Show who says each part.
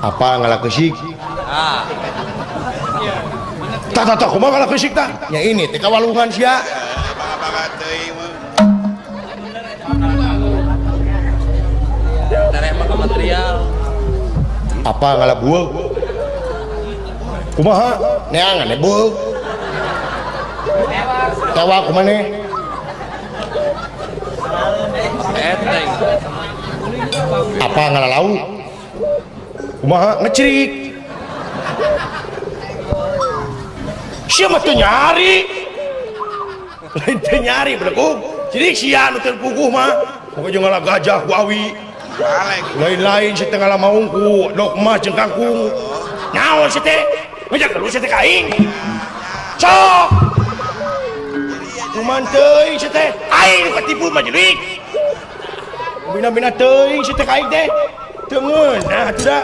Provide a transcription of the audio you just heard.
Speaker 1: Apa ngala keusik? Tah tah tah, kumaha ngala keusik tah? Nya ini teh kawalungan sia.
Speaker 2: Bangga teuing mah.
Speaker 3: Tereh mah ka material.
Speaker 1: Apa ngala bueuk? Kumaha? Neangan we bueuk. Tawa kumaneh?
Speaker 3: Enteng.
Speaker 1: Apa ngala lauk? Kumaha ngecerik? Sia mah teu nyari. Lain teu nyari bedegug. Jadi sia nu teu puguh mah. Pokoke jeung ngala gajah ku awi.
Speaker 2: Balik.
Speaker 1: Lain-lain si teh ngala maung ku dogma jeung kangkung. Naon si teh? Ngajak geus si teh ka aing. Sok. Kuman teuing si teh? Aing nu katipu mah jelik. Bina-bina teuing si teh ka aing teh. Teu ngeunah atuh da.